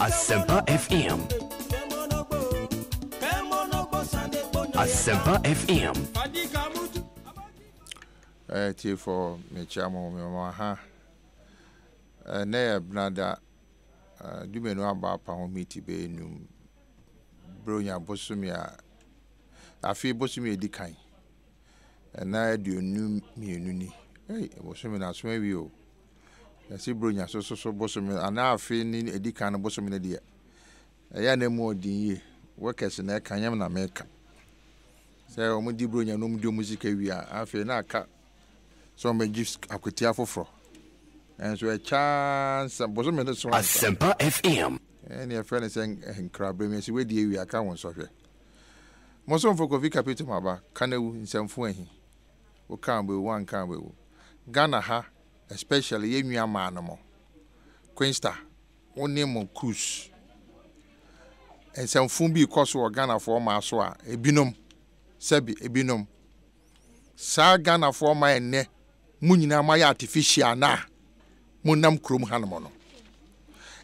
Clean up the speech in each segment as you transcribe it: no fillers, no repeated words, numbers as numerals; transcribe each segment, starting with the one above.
Asempa FM. Asempa FM. Eh, tiefo, mekyia mo, mema ha. Ɛnɛ yɛ benada, dumenu aba apa ho miti bɛyɛ num. Bronya bosome a, afe bosome a edi kan. Ɛna 22 ni. Ei, bosome na aso awie o. Yɛse Bronya so so so bosome anaa afe ne edi kan no bosome no deɛ, ɛyɛ a na emu ɔden yie. Workers na ɛka, nyɛ me na meka. Sɛ wɔn di Bronya na wɔn di wɔn sika wie a, afei na aka sɛ wɔn bɛgye akwatia foforɔ. Nanso ɛkyɛ ara nsa, bosome no so ansa. Asempa FM. Ɛne ɛfrɛ no sɛ nkraberɛ mu, yɛse wadi awie aka wo nsɔhwɛ. Mo somfo Kofi Kapito Maba, ka na wu, nsɛmfo ahi. Wo ka a wobɛwu, woanka a wobɛwu. Ghana ha especially yɛn nua maa no mo Queensta wo ne mo cruise nsɛmfo bi kɔ so wɔ Ghanafoɔ maa so a ebinom sɛbi ebinom saa Ghanafoɔ maa ɛnnɛ mo nyinaa mo ayɛ artificial na mo nam kurom hanom no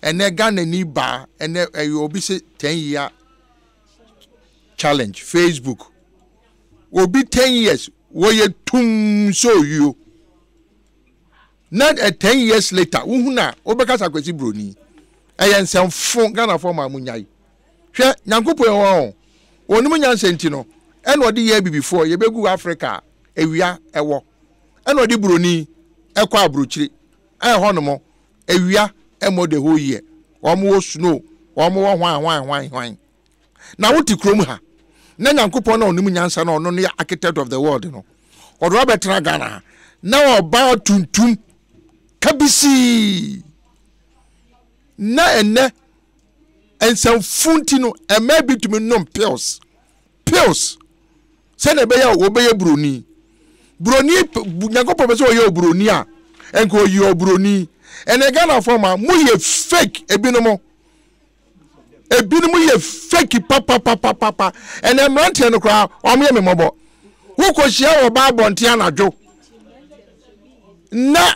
ɛnɛ Ghana ni baa ɛnɛ ɛyɛ obi se 10 year challenge Facebook obi 10 years wɔyɛ tum sɛ oyuo na eh, 10 years later wohu no a wobɛka sɛ akwasi buroni ɛyɛ nsɛmfo ghanafoɔ maa mo nyae hwɛ nyankopɔn wɔ hɔ ɔnim nyansa nti no ɛna ɔde yɛ abibifoɔ yɛbɛgu africa a awia ɛwɔ ɛna ɔde buroni ɛkɔ aburokyire ɛhɔ nom awia ɛmmɔ the whole year wɔn wɔ snow wɔn wɔ hwan hwan hwan hwan Na wote kurom ha na Nyankopɔn na ɔnim nyansa na ɔno ne architect of the world no ɔde wabɛtena Ghana ha na ɔbaa tuntum kabisii na ɛnɛ nsɛmfo nti no ɛmɛ bi tumi nom pills pills sɛdeɛ ɛbɛyɛ a wɔbɛyɛ buroni buroni Nyankopɔn pɛ sɛ ɔyɛ oburoni a nka ɔyi ɔburoni ɛnɛ Ghanafoɔ ma moyɛ fake ebinom Ebinom yɛ fake papapapapa. Ɛnɛ mmeranteɛ no koraa wɔn yɛ me mmɔbɔ. Wokɔhyia wɔ baa abɔnten anadwo na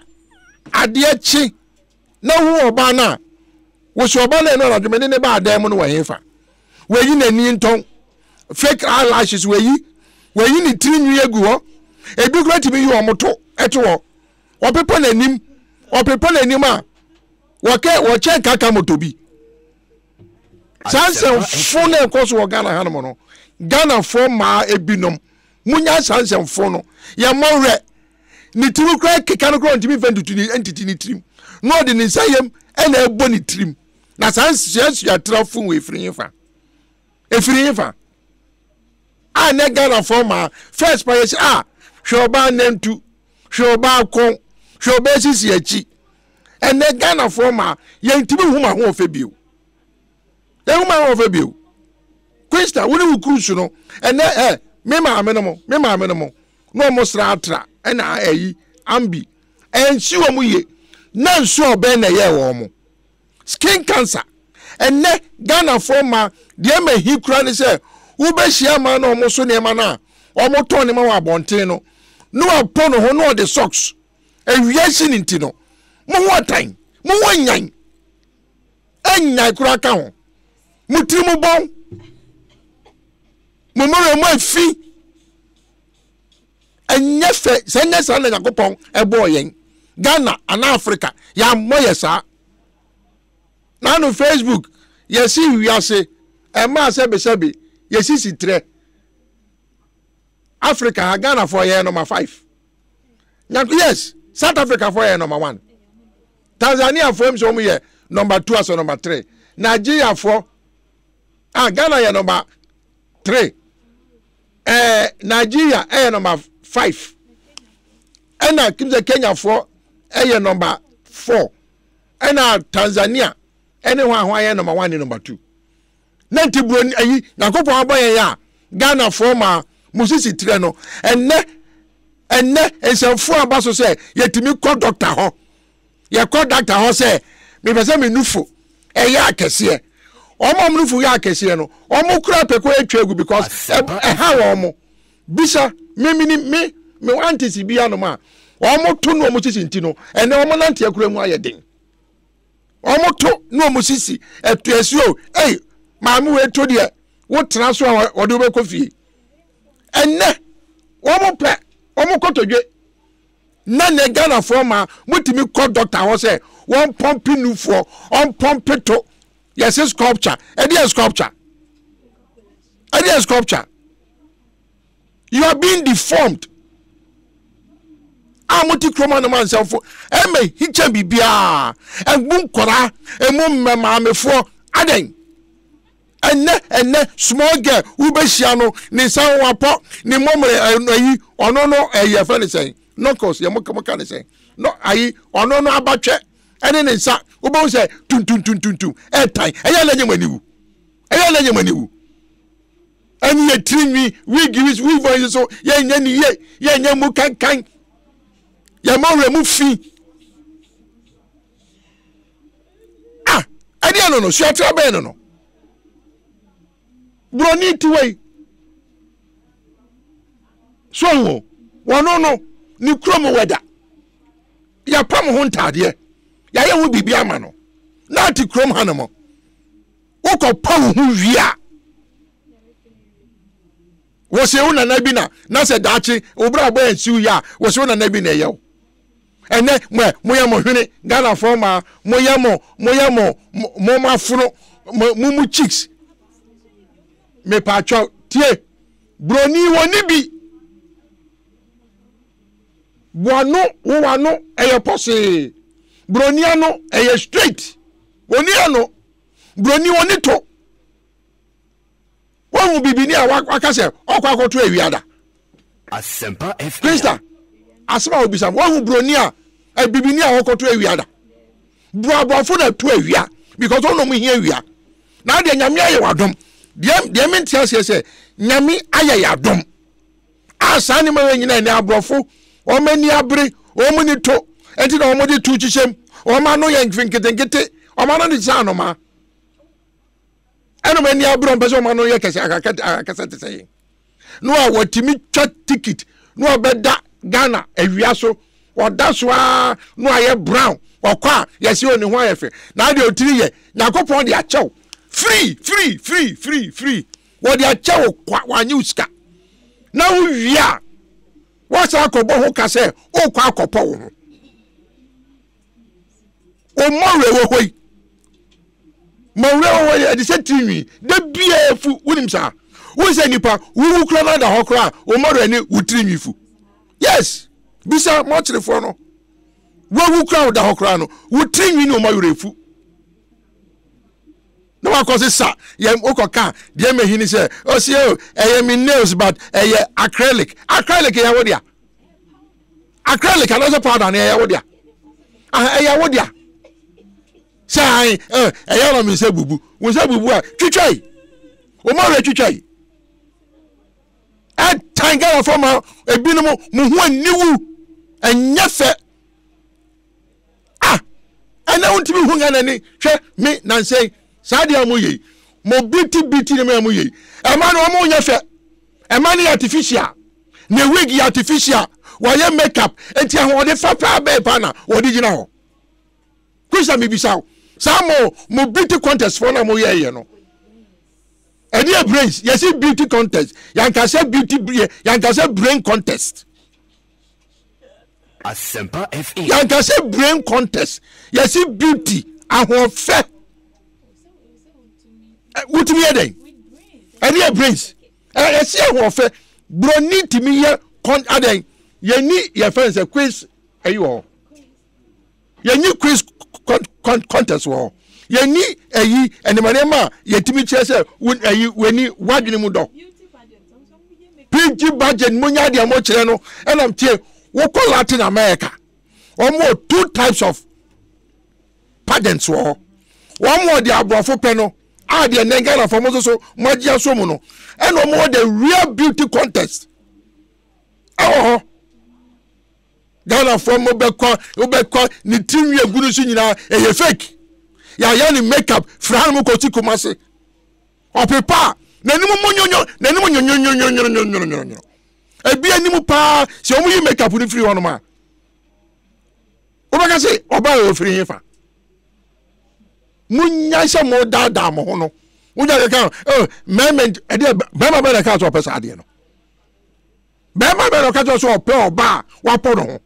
adeɛ kye na wohu ɔbaa no a wosi ɔbaa no ɛno anadwo mene ne baa dan mu no wɔ hefa. Wayi n'ani ntɔn fake eyelashes wayi wayi ne tiri nwi agu hɔ ebi koraa tumi yi wɔn to ɛto hɔ ɔpepa n'anim ɔpepa n'anim a wɔkɛ wɔkyɛn kaka moto bi saa nsɛmfo na ɛkɔ so wɔ ghana hanom no ghanafoɔ mmaa ebinom munya saa nsɛmfo no yɛmmɔ werɛ ne tirim kora keka no kora ɔntumi mfa ntutu ne ntiti ne tirim na ɔde ne nsa yam ɛna ɛbɔ ne tirim na saa nsuasua tra fo wɔ efiri hefa efiri hefa a nɛ ghanafoɔ mmaa first pa yɛ sɛ a hwɛ ɔbaa nantu hwɛ ɔbaa kɔn hwɛ ɔbaa sisi akyi ɛnɛ ghanafoɔ ma yɛntumi hu ma ho ɔfɛ bio yɛhu ma ho ɔfɛ bio krista wo ne wo cruise no ɛnɛ ɛ me maame no mo me maame no mo na ɔmo sra atra ɛna ɛyi ambi ɛnsi wɔn yie na nsuo ɔbɛn na ɛyɛ wɔn mo skin cancer ɛnɛ ghanafoɔ ma deɛ ɛma hi kura ne sɛ wobɛhyia ma na ɔmo so nneɛma no a ɔmo tɔn nneɛma wɔ abɔnten no na wapɔ ne ho na ɔde socks awia si ne nti no mo ho ɔtan mo ho anyan anyan koraa ka ho mo tiri mo bɔn mo mmerɛ mo afi ɛnyɛ fɛ sɛ ɛnyɛ saa na nyankopɔn ɛbɔɔ yɛn ghana anaa africa yɛammɔ yɛ saa naano facebook yɛsi wiase ɛmaa sɛbesɛbe yɛsisi trɛ africa ha ghanafoɔ yɛyɛ number five nyanko yes south africa foɔ yɛ number one tanzania foɔ mi sɛ wɔn yɛ number two asɛ number three nigeria foɔ ah ghana yɛ number three ɛɛ eh, nigeria ɛyɛ number five ɛna kim sɛ kenya foɔ ɛyɛ number four ɛna tanzania ɛne hɔ ahoa yɛ number one ne number two. Na nti buroni ayi nyankopɔn abɔ yɛn a ghanafoɔ ma mo sisi tirɛ no ɛnɛ ɛnɛ nsɛmfoɔ aba so sɛ yɛtumi kɔ dɔkta hɔ yɛkɔ dɔkta hɔ sɛ mepɛ sɛ me nufo ɛyɛ akɛseɛ wɔn a wɔn nufo yɛ akɛseɛ no wɔn kura pɛkɔ atwa agu because ɛha wɔn mo bisa me me me me wantesi bi anom a wɔn to no wɔn sisi nti no ɛnɛ wɔn nante akura mu ayɛ den. Wɔn to na wɔn sisi ɛto esi o ei maame wei to deɛ wotena so a wɔde wobɛkɔ fie. Ɛnɛ wɔn pɛ wɔn kotodwe na nɛ Ghanafoɔ ma motumi kɔ dɔkta hɔ sɛ wɔn pɔmpe nufoɔ wɔn pɔmpe to yɛse sculpture ɛdeɛ sculpture ɛdeɛ sculpture you are being deformed a mote kurom anom ansɛmfo ɛmɛ hikyɛ biribiaa ɛmu nkɔraa ɛmu mmɛ maamefoɔ adɛn ɛnɛ ɛnɛ small girl wobɛhyia no ne nsa ho apɔ ne mmɔmmerɛ ayi ɔno no ɛyɛ fɛ ne sɛn knuckles yɛ mo ka ne sɛn no ayi ɔno no abatwɛ ɛne ne nsa wobɛhu sɛ tuntuntuntuntum ɛtan ɛyɛ na nyɛ mo aniwu ɛyɛ na nyɛ mo aniwu ɛne yɛ tiri nwi wig wig wig yi so yɛnyɛ ne yie yɛnyɛ mu kankan yɛma wura mu fi ah ɛdeɛ no no suatra bɛn no no buroni ti wei so ho wɔno no ne kurom wɛda yɛpam ho ntaadeɛ yɛayɛ ho biribi ama no na ate kurom ha no mo wokɔpa wo ho wie a wɔsɛ wo nana bi na na sɛ daakye wo berɛ abɔ ansiw yɛ a wɔsɛ wo nana bi na ɛyɛ wo ɛnɛ mo moyɛ mo hwene ghanafoɔ maa moyɛ mo moyɛ mo mo mo afono mo mo mo cheeks mepatwɔ tie broni wɔ ne bi boano wowano ɛyɛ pɔsee broni ano ɛyɛ straight Wɔni ano. Buroni wɔni to. Wɔhu bibini a waka sɛ ɔkɔ akɔto awia da. Asempa FM. Krista, asɛm a obisa wɔhu buroni a eh, bibini a ɔkɔto awia da. Buabuafo na to awia because wɔn na wɔn hia awia. Na adeɛ nyame ayɛ wadom. Deɛ deɛ mente aseɛ sɛ nyame ayɛ yɛ adom. A saa nneɛma wei nyinaa ni aborɔfo wɔn ani abere wɔn ani to nti na wɔn de tu kyekyɛm wɔn ano yɛ nketenkete wɔn ano de sɛ anomaa ɛna wɔn ani abere wɔn pɛ sɛ wɔn ano yɛ kɛse akɛse te sɛ yɛn no a wɔtumi twa tikit na wɔbɛda Ghana awia so wɔda so ara na ayɛ brown ɔkɔ a yɛsɛ oni ho ayɛ fɛ na adeɛ otiri yɛ nyakopɔn de akyɛw free free free free free wɔde akyɛ wo kwa wanye wo sika na wowie a woasan akɔbɔ ho ka sɛ wokɔ akɔpɔ wo ho ɔmmɔ werɛ wɔ hɔ yi ma werɛ wɔ hɔ yi ɛde sɛ tiri nwi da biaa fu wonim saa wohu sɛ nipa wowu kora no ada hɔ koraa ɔmmɔ werɛ ne wo tiri nwi fu yes bisa mɔkyerefoɔ no wowu koraa woda hɔ koraa no wo tiri nwi ne ɔmmɔ werɛ fu na wakɔ sesa yɛn wokɔ ka deɛ mɛhi ni sɛ ɔsi o ɛyɛ mi nails but ɛyɛ acrylic acrylic yɛ wo dea acrylic anaasɛ powder no ɛyɛ wo dea ah ɛyɛ wo dea sɛ ayi ɛ ɛyɛ na mi nsa bubu wo nsa bubu a twitwa yi wɔn awɛ twitwa yi ɛtan Ghana fɔ ma ebinom mo ho aniwu ɛnyɛ fɛ. Ah! Ɛnɛ wontumi hu Ghana ni hwɛ me nansɛn saa deɛ a moyɛ yi mo biti biti ne mo a moyɛ yi ɛma no ɔmo nyɛ fɛ ɛma no yɛ artificial ne wig yɛ artificial wɔyɛ makeup nti ahoɔden fa paa bɛɛ paa na wɔde gyina hɔ kwesa mebisa wo saa mo mo beauty contest foɔ na moyɛ yɛ no ɛdeɛ brains yɛsi beauty contest yankasɛ beauty yankasɛ brain contest Asempa FM. Yɛnka sɛ brain contest, yɛsi beauty, ahoɔfɛ. Wotumi yɛ dɛn? Ɛne yɛ brains. Yɛsi ahoɔfɛ. Broni tumi yɛ kɔn adɛn? Yɛni yɛfɛn sɛ quiz ɛyi wɔ hɔ. Yɛnyi quiz contest wɔ hɔ. Yɛnni ɛyi nneɛma nneɛma a yɛtumi kyerɛ sɛ ɛyi w'ani w'adwene mu dɔ. PG budget mo nya deɛ mo kyerɛ no ɛnam tie wokɔ Latin America wɔn wɔ two types of pageants wɔ hɔ wɔn wɔ deɛ aborɔfo pɛ no a deɛ nnɛ Ghana fo mo nso so mo agye aso mu no ɛna wɔn wɔ the real beauty contest ɛwɔ hɔ. Ghanafoɔ mo bɛkɔ wobɛkɔ ne ti nwi egu no so nyinaa ɛyɛ fake yɛayɛ ne makeup firi ha nom kɔsi Kumasi ɔpepa a n'anim mo nyonyo n'anim nyonyonyonyonyonyonyonyo ebi anim paa sɛ wɔn yi makeup no firi hɔ nom a wobɛka sɛ ɔbaa yɛ ofiri he fa. Munnyae sɛ modaadaa mo ho no. Wogya keka oh, mmarima ɛdeɛ bɛrima bɛn na ɛka sɛ ɔpɛ saa adeɛ no? Bɛrima bɛn na ɔka kyerɛ sɛ ɔpɛ ɔbaa a wapɔ ne ho?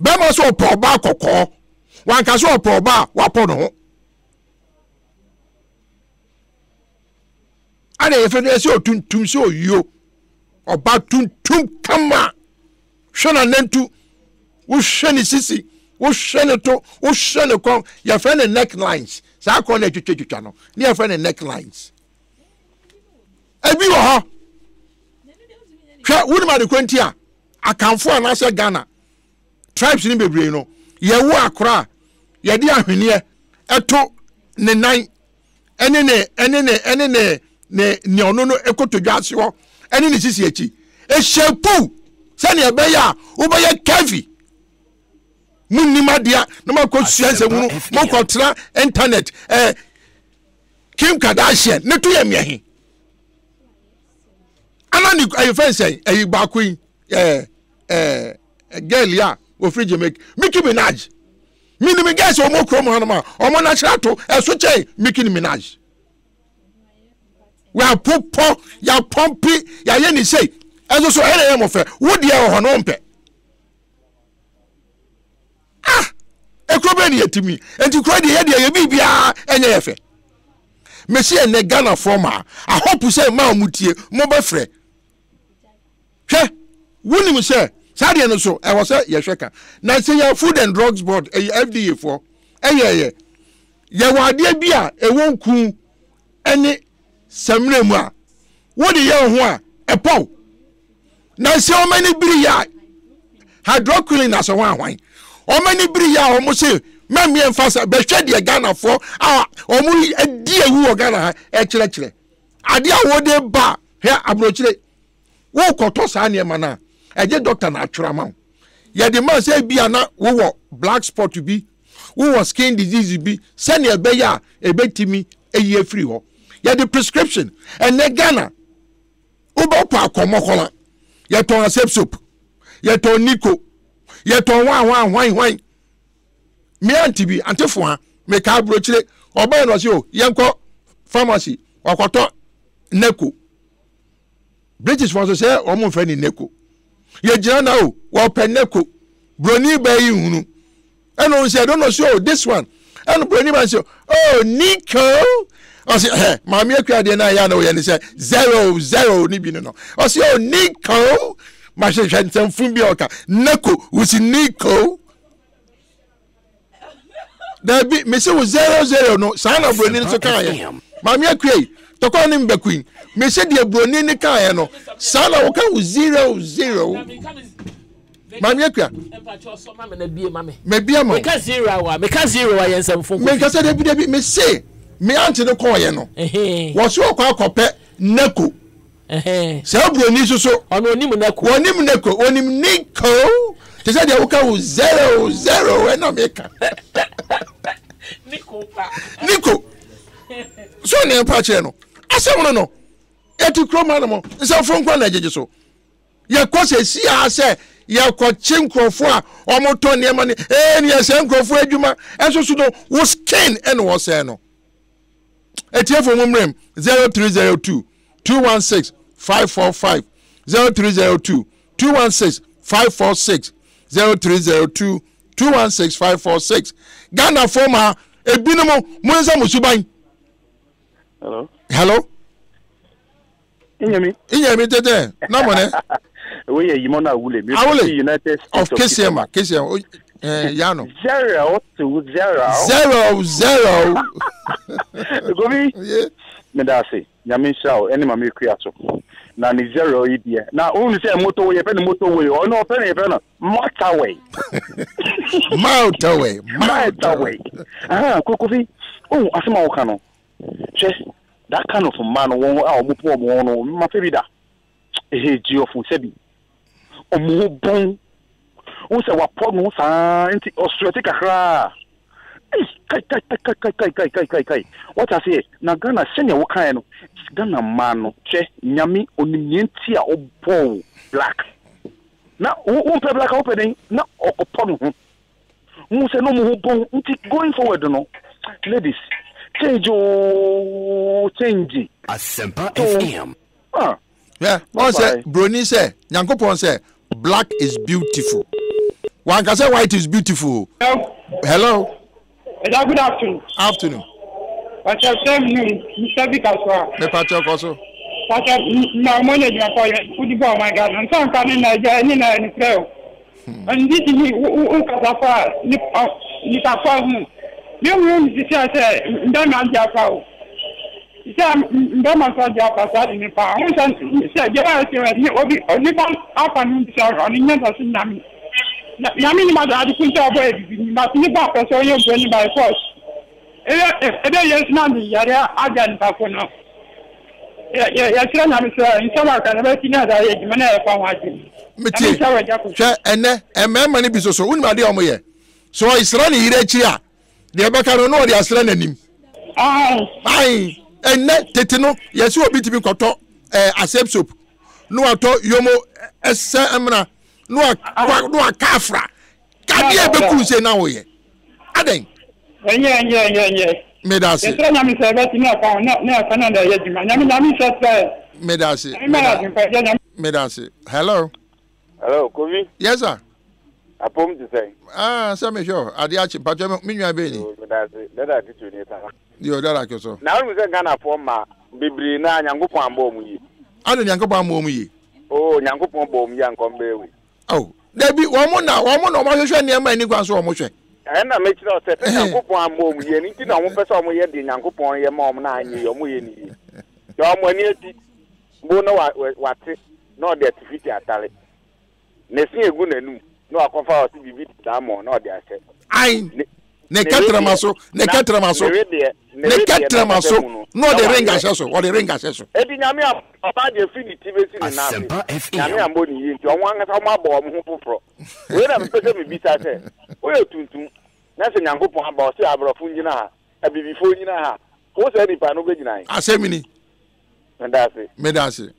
Bɛrima sɛ ɔpɛ ɔbaa kɔkɔɔ, wanka sɛ ɔpɛ ɔbaa a wapɔ ne ho. Ana yɛfɛ no sɛ ɔtuntum sɛ ɔyio, ɔba tuntum kama. Hwɛ n'anantu, wohwɛ ne sisi, wohwɛ ne to, wohwɛ ne kɔn, yɛfrɛ ne neck lines. Saa kɔn na ɛtwitwatwitwa no, ne yɛfrɛ ne neck lines. Ebi wɔ hɔ. Hwɛ, wonim ade koro nti a Akanfo anaasɛ Ghana tribes no bebree no, yɛwo akora a yɛde ahweneɛ ɛto ne nan ɛne ne ɛne ne ɛne ne ne nea ɔno no kotodwe ase hɔ ɛne ne sisi akyi ɛhyɛ puw sɛnea ɛbɛyɛ a wobɛyɛ kɛvi munnim adeɛ na moakɔ sua nsɛmunu mokɔtena internet ɛɛ Kim Kardashian ne to yɛ mmiɛhe ana ne ɛyɛ fɛn sɛn ɛyi baako yi ɛɛ ɛɛ girl yi a ofiri Jamaica Nicki Minaj minim girls a wɔn kurom hanom a wɔn n'akyerɛ ato ɛso kyɛn Nicki Minaj yɛapopɔ yɛapɔmpe yɛayɛ ne sei ɛnso so ɛna yɛ mo fɛ wo deɛ wɔ hɔ no mpɛ ah ekuro bɛn ne yɛtumi nti kuro deɛ yɛ deɛ yɛ biribiara ɛnyɛ yɛ fɛ mesi ɛnɛ Ghanafoɔ maa I hope sɛ mmaa wɔn tie mo bɛfrɛ Hwɛ, wonim sɛ saa deɛ no so ɛwɔ sɛ yɛhwɛ ka. Na sɛ yɛ Food and Drugs Board, ɛyɛ FDA foɔ, ɛyɛɛyɛ. Yɛwɔ adeɛ bi a ɛwɔ nku ɛne samina mu a, wode yɛ wo ho a, ɛpɔw. Na sɛ wɔn ani biri yɛ a, hydroquinone asɛ ho ahwan. Wɔn ani biri yɛ a wɔn se mɛmmeɛ mfa sɛ bɛhwɛ deɛ Ghanafoɔ a wɔn adi awu wɔ Ghana ha ɛkyerɛkyerɛ. Adeɛ a wɔde ba hwɛ aburokyire. Worekɔtɔ saa nneɛma no a, ɛgye dɔkta na atwerɛ ama wo. Yɛde ma sɛ ebia na wowɔ black spot bi, wowɔ skin disease bi, sɛnea ɛbɛyɛ a ɛbɛtumi ayi afiri hɔ. Yɛde prescription. Ɛnnɛ Ghana, wobɛkɔ akɔmmɔkɔla, yɛtɔn asep soap, yɛtɔn niko, yɛtɔn hwan hwan hwan hwan. Me ante bi, ante foa, mekaa aburokyire, ɔbɛn na ɔse o, yɛnkɔ pharmacy, ɔkɔtɔ neko. British fo nso sɛ wɔn mfɛ ne neko. Yɛgyina na o, wɔpɛ neko. Broni baa yi nhunu. Ɛna wɔn sɛ, I don't know, so this one. Ɛna broni baa sɛ, oh, Nico. Ɔsɛ, ɛ, maame akua adeɛ na ayɛ na ɔyɛ ne sɛ 00 ne bi no no. Ɔsɛ, oh, Nico. Mahwehwɛ nsɛmfun bi a ɔka, neko, wusi Nico. Dabi, mese wo 00 no, saa na buroni no nso kaeɛ. Maame Akua yi, tɔkwa ne mbɛko yi, mese deɛ buroni no kaeɛ no, saa na woka wo 00. Maame Akua. Mebia ma wo. Meka zero a, meka zero a yɛ nsɛmfo. Menka sɛ dabi dabi, mese me ante no kɔɔyɛ no, wɔse ɔkɔ akɔpɛ nako. Saa buroni nso so. Ɔno onim neko. Onim neko, onim niko. Te sɛ deɛ woka wo 00 ɛna meka. Niko pa. Niko. So ne mpa kyerɛ no. Asɛm no no. Yɛte kurom ha nom nsɛmfo nkwa na ɛgyegye so. Yɛkɔ sɛ si a sɛ yɛkɔkye nkurɔfoɔ a wɔtɔ nneɛma no ee ne yɛsɛ nkurɔfoɔ adwuma ɛnso so no wo skin ɛna wɔsɛe no. Atiefo mo mmerɛm 0302 216 545 0302 216 546 0302 216 546 Ghana fo ma ebinom mo nsa mo suban. Hello. Hello. Inyemi. Inyemi tete na mo ne. We ye yimo na awule. Mi Awule. United States of Kesiema. Kesiema. Eh, yano. 0 to 0. 0 0. Gobi. Yeah. Me da ase. Nyame nhyira wo ɛne maame akua so. Na ne zero yi deɛ. Na wohu sɛ motorway yɛfɛ no motorway. Ɔno ɔfɛ no yɛfɛ no motorway. Motorway. Motorway. Ah, Kofi. Oh, asɛm a woka no. Hwɛ, that kind of mmaa no wɔn a wɔn po wɔn ho no mmafe bi da. Ehe gye ɔfo sɛbi. Wɔn ho bɔn. Wohu sɛ wapɔ ne ho saa nti ɔsweat kakraa. Ei, kai kai kai kai kai kai kai kai kai. Wate aseɛ? Na Ghana sɛnea wokaeɛ no, Ghana mmaa no, hwɛ, Nyame onim nea nti a ɔbɔɔ wo black. Na wo wompɛ black a wopɛ dɛn? Na ɔkɔpɔ ne ho. Wohu sɛ na wɔn ho bɔn nti going forward no, Ladies, change ooo, change. Asempa FM. Ah. Yeah, ɔn sɛ broni sɛ Nyankopɔn sɛ black is beautiful. Wanka sɛ white is beautiful. Hello. Hello. Good afternoon. Afternoon. Pàṣẹ sẹ́mi nù Mr. Bika so a. Mi pàṣẹ kọ so. Pàṣẹ mma ọmọ ní edwuma kọ yẹ kudi bọ ọmọ Ghana nsa nka ne Naija ẹni na ẹni frẹ o. Ndi ti ni wo kasa fa nipa fa ho. Mi hu mi sisi a sɛ mbɛma di afa o. Sisi a mbɛma nso di afa saa de nipa. Ho sɛ sɛ deɛ ɔyɛ sɛ ni obi nipa afa no sɛ ɔno nyɛ sɛ so nyame. Nyame ni ma de ade kun sɛ ɔbɔ yɛ bibi ni ma nipa pɛ sɛ ɔyɛ broni by force. Ebe ebe yɛ nso na de yare agya nipa ko no. Yɛkyerɛ Nyame sɛ nsɛm a ɔka no bɛti na ɛda yɛ adwuma na yɛfa ho adwene. Metie hwɛ ɛnɛ mmarima no bi soso wonim adeɛ a wɔyɛ sɛ ɔsra ne yere akyi a deɛ ɛbɛka no na ɔde asra n'anim. Ae ɛnɛ tete no yɛsɛ obi tumi kɔtɔ ɛɛ asɛm soap na watɔ yomo ɛsɛ ɛmena na waka afra kadeɛ ɛbɛku sɛ na woyɛ adɛn. Ɛnyɛ ɛnyɛ ɛnyɛ ɛnyɛ. Meda ase. Yɛsrɛ Nyame sɛ ɛbɛte ne ɛfa ho na ne ɛfa na ɛyɛ adwuma. Nyame Nyame nhyɛ sɛ. Meda ase. Nyame ma yɛ adwempa yɛ Nyame. Meda ase. Hello. Hello, Kofi. Yes sir. Apom te sɛn? Ah, sɛ mehwɛ o. Ade akye mpatwa me nua bɛn ni. Meda ase. Dada titiri ni saa. Yo, dada kɛ so. Na wonim sɛ Ghanafoɔ mmaa bebree naa Nyankopɔn ambɔ wɔn yie. Ada Nyankopɔn ammɔ wɔn yie. Oh, Nyankopɔn bɔ wɔn yie anka wɔn bɛyɛ wei. Oh, dabi, wɔn na wɔn na wɔahwehwɛ nneɛma ani kwan so wɔn hwɛ. Ɛna mekyerɛ wo sɛ sɛ Nyankopɔn ammɔ wɔn yie no nti na wɔn pɛ sɛ wɔn yɛ deɛ Nyankopɔn yɛ ma wɔn na anyɛ yie, wɔn yɛ ne yie. Sɛ wɔn ani akyi bo na wate na ɔde atifiti atare na esi egu n'anum na wakɔfa ɔse biribi te saa mɔ na ɔde ahyɛ. Ae, ne kɛtrɛma so, ne kɛtrɛma so, ne kɛtrɛma so, na ɔde ring ahyɛ so, ɔde ring ahyɛ so. Eti Nyame a ɔbaa deɛ firi ne ti bɛsi ne nan ase, Nyame ammɔ ne yie nti ɔmo ankasa ɔmo abɔ ɔmo ho foforɔ. Wei na mepɛ sɛ mebisa sɛ, woyɛ tuntum na sɛ Nyankopɔn aba ɔse aborɔfo ngyina ha, abibifoɔ ngyina ha a, wo saa nipa no wobɛgyina he? Asɛm ni. Meda ase. Meda ase.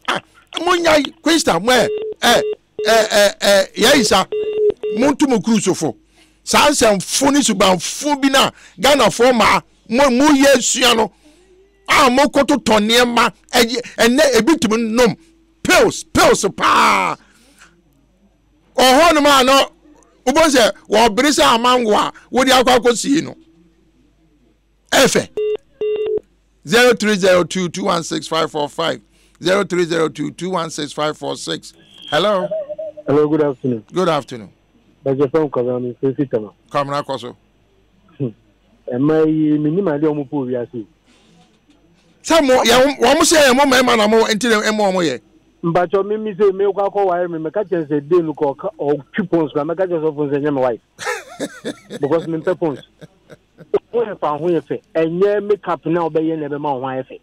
Ah, monyae Queensta mo ɛ ɛ ɛ ɛ ɛ yɛyisa monto mo kurusofo saa nsɛmfo ne subanfo bi na Ghanafoɔ maa mo mo yɛ sua no a mokɔtotɔ nneɛma ɛyɛ ɛnɛ ebi tumi nom pills pills paa ɔhɔ nom a no wobɛhu sɛ wɔbere sɛ amango a wode akɔ akɔsie no ɛfɛ 0302 216 545 0302 216 546 hello hello good afternoon good afternoon bɛjɛ fɛn kwabena mi fɛ fi tama kwamina kɔ so ɛma yi menim adeɛ ɔmo pɔ wiase sɛ mo yɛ wɔn sɛ yɛ mo mmarima na mo nti na ɛmo wɔn yɛ. mpatsɔ mi mi se mi kɔ akɔ ware mi mɛka kyerɛ sɛ den no kɔ ɔtwi pons kora mɛka kyerɛ sɛ ɔfon sɛ nyɛ mi wife because mi mpɛ pons ho yɛ fa ho yɛ fɛ ɛnyɛ make up na ɔbɛyɛ na ɛbɛma ho ayɛ fɛ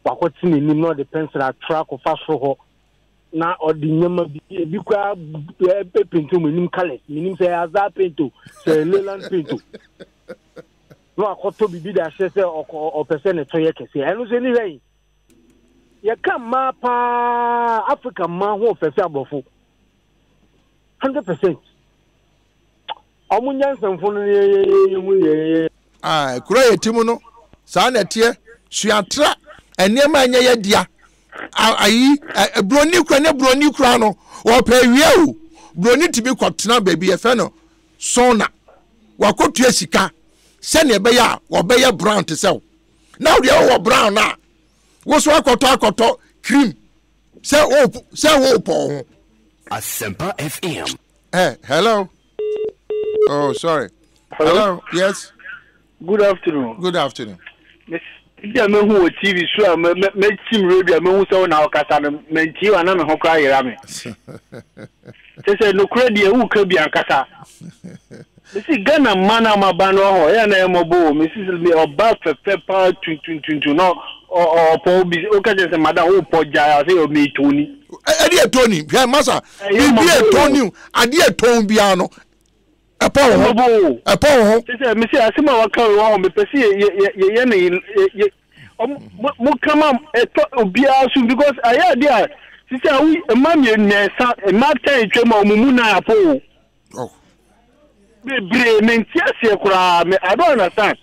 wakɔte n'anim na ɔde pencil atwerɛ akɔfa soro hɔ na ɔde nneɛma bi ebi koraa ɛpenti wɔn anim colours menim sɛ azar paint o sɛ leyland paint o na wakɔtɔ biribi de ahyɛ sɛ ɔpɛ sɛ ne to yɛ kɛseɛ ɛno nso ni hwɛ yi yɛka mmaa paa africa mmaa ho ɔfɛ sɛ aborɔfo 100% ɔmo nyansɛmfo no yɛyɛyɛ hu yɛyɛ. Ah, kuro a yɛte mu no saa na ɛteɛ suatra nneɛma a ɛnyɛ yɛ dea ayi buroni kura ne buroni kura no wɔpɛ awia o buroni tumi kɔtena baabi yɛfɛ no sɔna wakɔtua sika sɛnea ɛbɛyɛ a wɔbɛyɛ brown te sɛ wo na wodeɛ wowɔ brown no a wo so akɔtɔ akɔtɔ cream sɛ wo sɛ wopɔ ho. Asempa FM. Hey, hello. Oh, sorry. Hello. hello. Yes. Good afternoon. Good afternoon. Bi a mehu wɔ TV so a mɛtim radio a mehu sɛ wo na wokasa no mantie wa na me ho koraa yera me. Kyɛ sɛ nokorɛ deɛ woka bi ankasa. Mesi Ghana mma no a maba no hɔ ɛyɛ na ɛmmɔbɔ o mesi ɔba fɛfɛ paa tuntuntuntun na ɔpɔ obi woka kyerɛ sɛ madam wopɔ gyae a sɛ ɔmetoni. Ɛde ɛtoni hwɛ masa biribi ɛtoni adeɛ ɛtɔn biara no ɛpɔ wo ho ɛpɔ wo ho. Kyɛ sɛ mesi asɛm a waka wɔ hɔ mepɛ sɛ yɛyɛ no yɛ mo kama ɛtɔ obiara so because ayɛ adeɛ a sisi a mma mmiɛnsa mma tɛn twam a wɔn mu nan apɔ o. Oh. Bebree mente aseɛ koraa me I don't understand.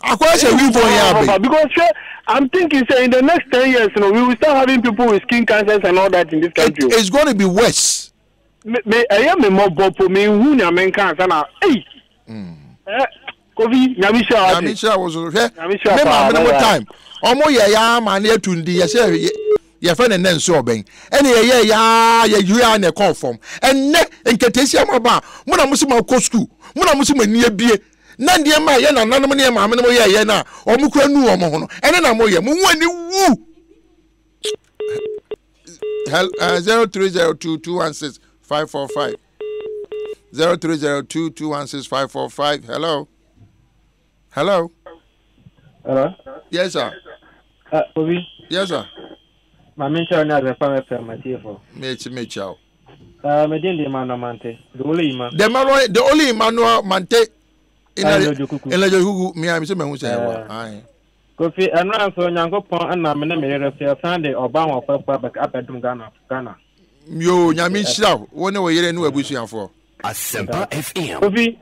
Akɔyɛ sɛ weave on yɛ abɛn. Because hwɛ I'm thinking say in the next 10 years no we will start having people with skin cancers and all that in this country. It's going to be worse. Me me ɛyɛ me mmɔbɔ po me nhu nea menka ansa na ei. Eh, Kofi Nyame hyira wo ate. Nyame hyira wo so hwɛ me maame no mo time ɔmo yɛ ya ama ne atu ndi yɛ sɛ yɛfɛ ne nɛ nso ɔbɛn ɛne yɛyɛ ya yɛ yiri a na ɛkɔɔ fam ɛnɛ nketesia mo aba a mo na mo si mo akɔ sukuu mo na mo si mo ani abie na nneɛma a yɛ nananom ne yɛ maame no mo yɛ yɛ na ɔmo kura nu ɔmo ho no ɛne na mo yɛ mo ho ani wu. 0302 216 545 0302 216 545 hello hello hello yes sir Obi. Yes sir. Maame nkyɛn ne asɛmpa mɛfɛ matiefo. Mechi mechi awo. Me din de Emmanuel Mante, the only Emmanuel. The Emmanuel, the only Emmanuel Mante. Inajokuku, mi a mi sɛ mɛhu sɛ ɛwɔ. Ayi. Kofi, ɛnora nso Nyankopɔn ɛna me ne me yere so yɛsan de ɔba ahoɔfɛfoɔ abɛdom Ghana. Ghana. Yo, Nyame nhyira wo ne wo yere ne w'abusuafoɔ. Asempa FM. Kofi,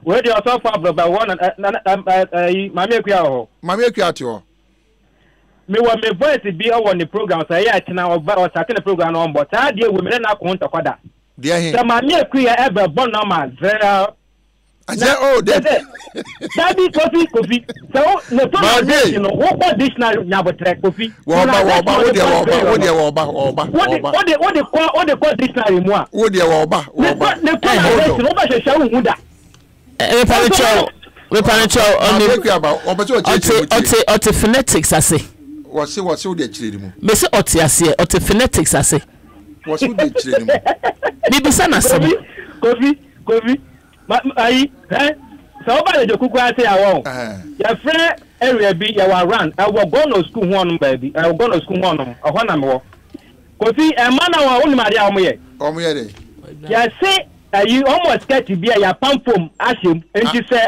wei deɛ ɔsɔfo abrɔba wɔ na na na ɛyi Maame Akua wɔ hɔ. Maame Akua te hɔ. Mewɔ me voice bi wɔ ne program sɛ ɛyɛ akyena ɔba ɔsate ne program na ɔmbɔ saa adeɛ wɔ me ne n'ako ho ntɔkwa da. Deɛ he? Sɛ Maame Akua ɛbɛ bɔ nɔma zɛrɛ. Sɛ o de. Dabi Kofi Kofi sɛ wo ne pronunciation no wokɔ dictionary nyabotrɛ Kofi. Wɔba wɔba wo deɛ wɔba wo deɛ wɔba wɔba wɔba. Wode wode kɔ wode kɔ dictionary mu a. Wo deɛ wɔba wɔba. Ne pronunciation wobɛhwehwɛ wo hu da. Mepa mepa no kyɛw ɔne ɔte ɔte ɔte phonetics ase. Wɔse wɔse wo deɛ kyerɛ ne mu. Mese ɔte aseɛ ɔte phonetics ase. Wɔse wo deɛ kyerɛ ne mu. Mebisa n'asɛm. Kofi Kofi ma ayi hɛ sɛ woba yɛgye kuku ase a wɔn yɛfrɛ area bi yɛwɔ around ɛwɔ Gɔnɔ school ho ɔnom baabi ɛwɔ Gɔnɔ school ho ɔnom ɛhɔ na mewɔ Kofi ɛma na wɔn wonim adeɛ a wɔn yɛ. Wɔn yɛ dɛ. Yɛse ayi wɔn wɔ skirt bi a yɛapam fam ahyɛ mu nti sɛ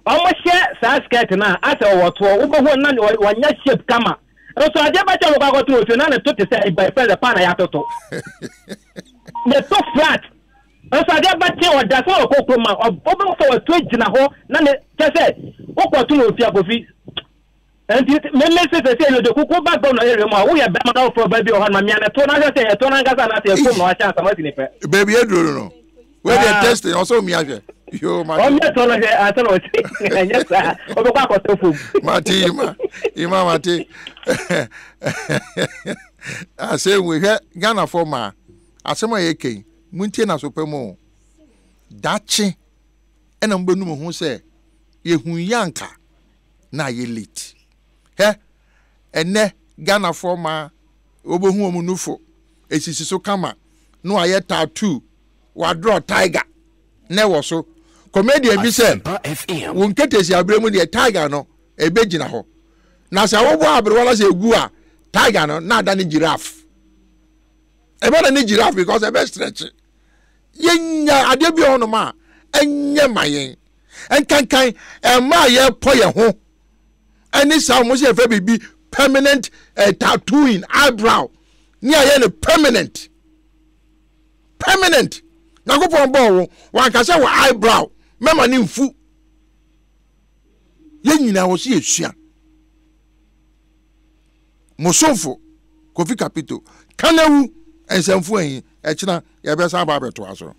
wɔn hyɛ saa skirt no a asɛ ɔwɔ toɔ wobɛhu na wɔnyɛ shape kama nso adeɛ bɛkyɛ wɔn kɔ akɔto wɔ fie na ne to te sɛ ɛbɛn fɛn sɛ pan na yɛatoto ne to flat. Nso adeɛ bɛkye ɔda sɛ ɔkɔ kurom a wobɛhu sɛ watu agyina hɔ na ne kyɛ sɛ wokɔto no ofie akofi nti meme se sɛ sɛ yɛde kuku ba gɔnɔ area mu a woyɛ bɛrima na wofrɛ ɔbaa bi wɔ hɔ no ma mea ne to na hwɛ sɛ ɛto no ankasa anaasɛ ɛfom na wahyɛ asam asi ne pɛ. Baabi aduro no no wei deɛ testing ɔsɛ omia hwɛ yoo mate. Ɔmia to no hwɛ ansa na ɔsi ɛnyɛ saa ɔbɛkɔ akɔtɔ fom. Mate ima ima mate asɛm wei hwɛ Ghanafoɔ maa asɛm a yɛka yi Montie no aso pa mu o. Daakye ɛna mobɛnu mo ho sɛ yɛhu yi anka na ayɛ late. Hɛ, ɛnɛ Ghanafoɔ maa wɔbɛhu wɔn nufo esisi so kama na wɔayɛ tattoo, wɔadrɔ tiger na ɛwɔ so. Comedian bi sɛ wo nketesi abere mu deɛ tiger no ɛbɛgyina hɔ. Na sɛ wobɔ aberewa na sɛ ɛgu a tiger no na ada ne giraffe. Ɛbɛ na ne giraffe because ɛbɛ stretch. Yɛnya adeɛ bi wɔ hɔnom a ɛnyɛ ma yɛn. Nkankan ɛma a yɛpɔ yɛn ho ɛne saa wɔn sɛ yɛfɛ biribi permanent eh, tattooing eyebrow ne ayɛ no permanent permanent. Nyankopɔn bɔɔ wo wankasa wɔ eyebrow mɛma ne nfu. Yɛn nyinaa wɔ so yɛsua. Mo somfo Kofi Kapito, Kanawu nsɛmfua yi, ɛkyena yɛbɛsan aba abɛtoa so.